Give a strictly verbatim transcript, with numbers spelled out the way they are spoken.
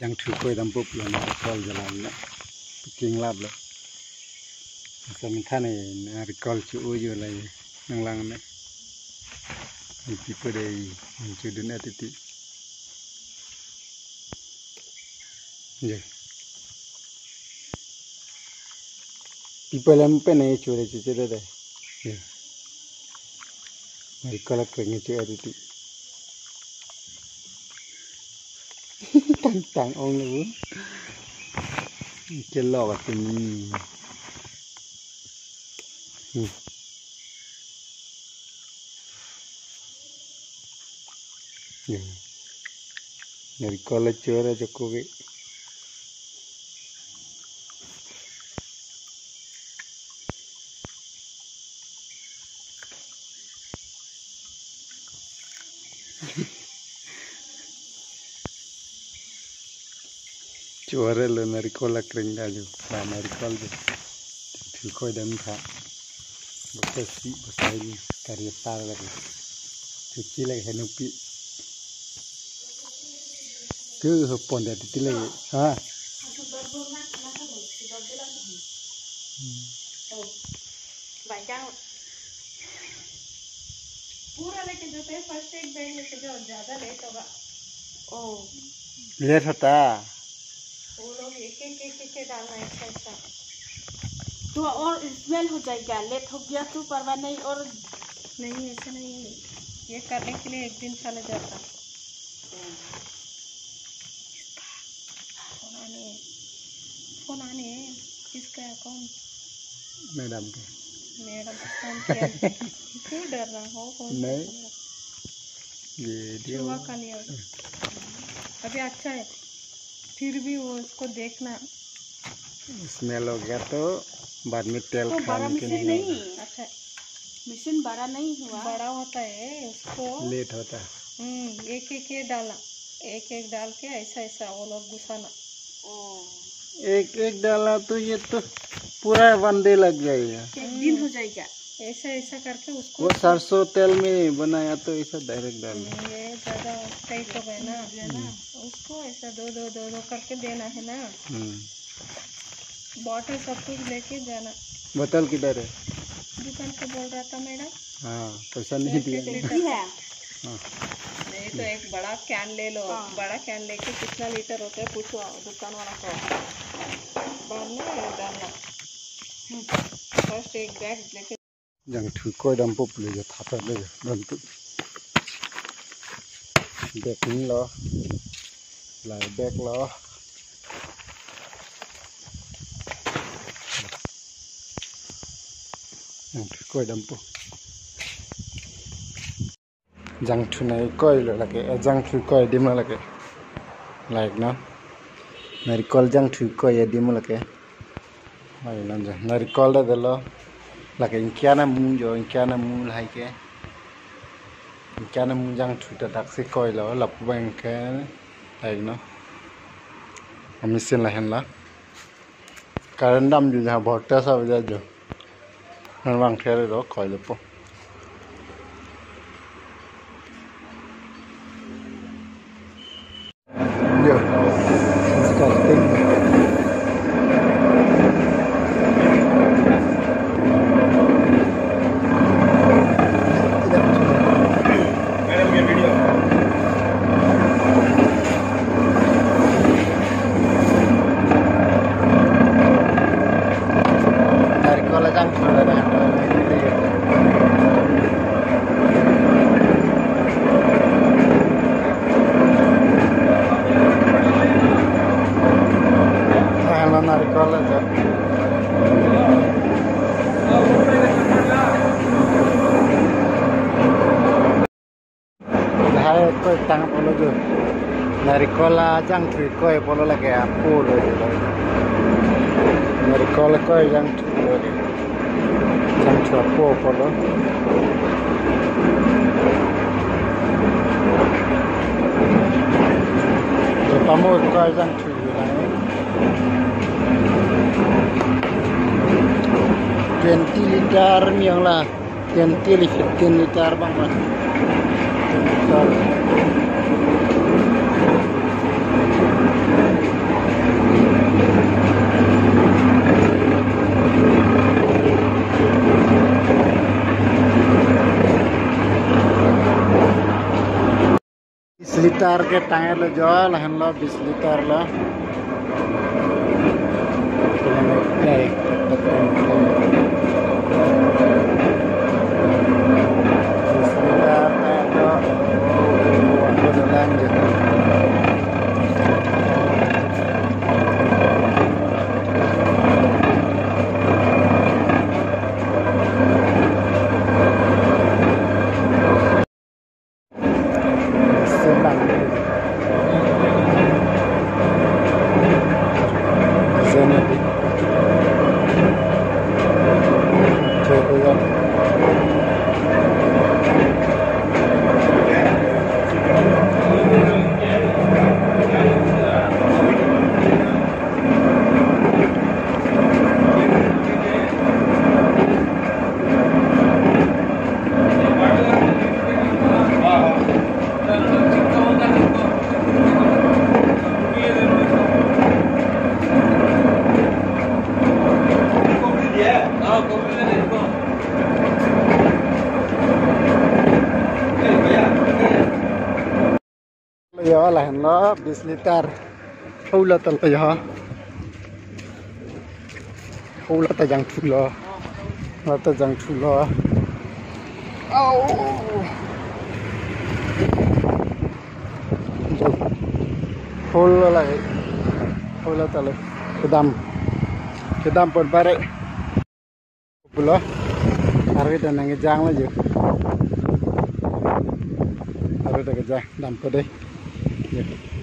Jangthu koi dampo pulo, narikol jalan na. King lab lo. Asa minthan ne narikol chu uju lai nanglang ne. Ni pipo dei, ni chu dun atiti. Ye. Pipo lam pen ne chu de chu chu de. Ye. Narikol akreng chu atiti. Tang tang ong na bu. Kelok atimi. Hmm. Hmm. Narikol chora joko ke. Chora lo narikol akreng da jo, ba narikol jo. Thu koi dam tha. Bokta si, bokta ini karya par lagi. Cuci lagi henupi. Ke hopon da titi lagi. Ha? पूरा लेके जाते हैं, फर्स्ट एक बैग लेके जाओ, ज्यादा लेट होगा। ओ। लेट होता। वो लोग एक एक एक एक डालना है, ऐसा ऐसा। तो और स्मेल हो जाएगा, लेट हो गया तो परवाह नहीं। और नहीं, ऐसा नहीं है, ये करने के लिए एक दिन चला जाता। फोन आने, फोन आने, किसका है, कौन? मैडम के। मैडम को फोन किया। क्यों डर रहा हो फोन नहीं। ये दिया छुआ हुआ। का लिया। अभी अच्छा है, फिर भी वो उसको देखना। स्मेल हो गया तो बाद में तेल तो बड़ा खाने के मशीन लिए नहीं। अच्छा। मशीन बड़ा नहीं हुआ। बड़ा होता है, उसको लेट होता है। हम्म, एक एक ये डाला, एक एक डाल के ऐसा ऐसा वो लोग घुसाना। ओ। एक एक डाला तो ये तो पूरा वन डे लग जाएगा। एक दिन हो जाएगा। ऐसा ऐसा करके उसको वो सरसों तेल में बनाया तो ऐसा डायरेक्ट डालना। हम्म, ये ज्यादा टाइट हो गया ना। हम्म। उसको ऐसा दो दो दो दो करके देना है ना। हम्म। बॉटल सब कुछ लेके जाना। बोतल किधर है? दुकान पे बोल रहा था मैडम। हाँ, पैसा नहीं दिया। लिट्टी है। हाँ। नहीं तो एक बड़ा कैन ले लो। हाँ। बड़ा कैन लेके कितना लीटर होता है पूछो दुकान वाला को। बाद में डालना। हम्म। फर्स्ट एक बैग लेके Jangthu koi dampo pulo jo, thapa lo jo, dampo. Bag ni lo, lai bag lo. Jangthu koi dampo. Jangthu nai koi lo lake, eh, jangthu koi adim lo lake. Like no. Narikol jangthu koi adim lo lake. Hai, nang ja, narikol ta dolo. Lake ingkian amu jo, ingkian amu lahai ke. Ingkian amu jangthu ta daksi koi lo, lapu abang ke. Hai no. Machine lahenlo. Current dam ju ja, voltage ave ja jo. Nang vangthe ro koi lo po. Yo, disgusting. Narikol ajang sudah dah. Halo narikol aja. Lahai koi tang apotlo jo. Narikol ajang thui koi apotlo lake apo lo jo. Narikol koi jangthu lo jo. Jangthu apo apotlo. Jo pamo koi jangthu lo lake. Twenty liter miyong la. Twenty li fifteen liter bang bang. Liter ke tang-etlo jo, lahenlo bis liter lo. Bis liter tang-etlo. Ako dolang jo. Senang. Senang. Yo, lahenlo bis liter. Hula talo yo. Hula ta jangthulo. Hula ta jangthulo. Au. Hula lagi. Hula talo. Kedam. Kedam pon bare. Pulo, arve ta nangkejang lo jo. Arve ta kejang, dampo dei. Jo.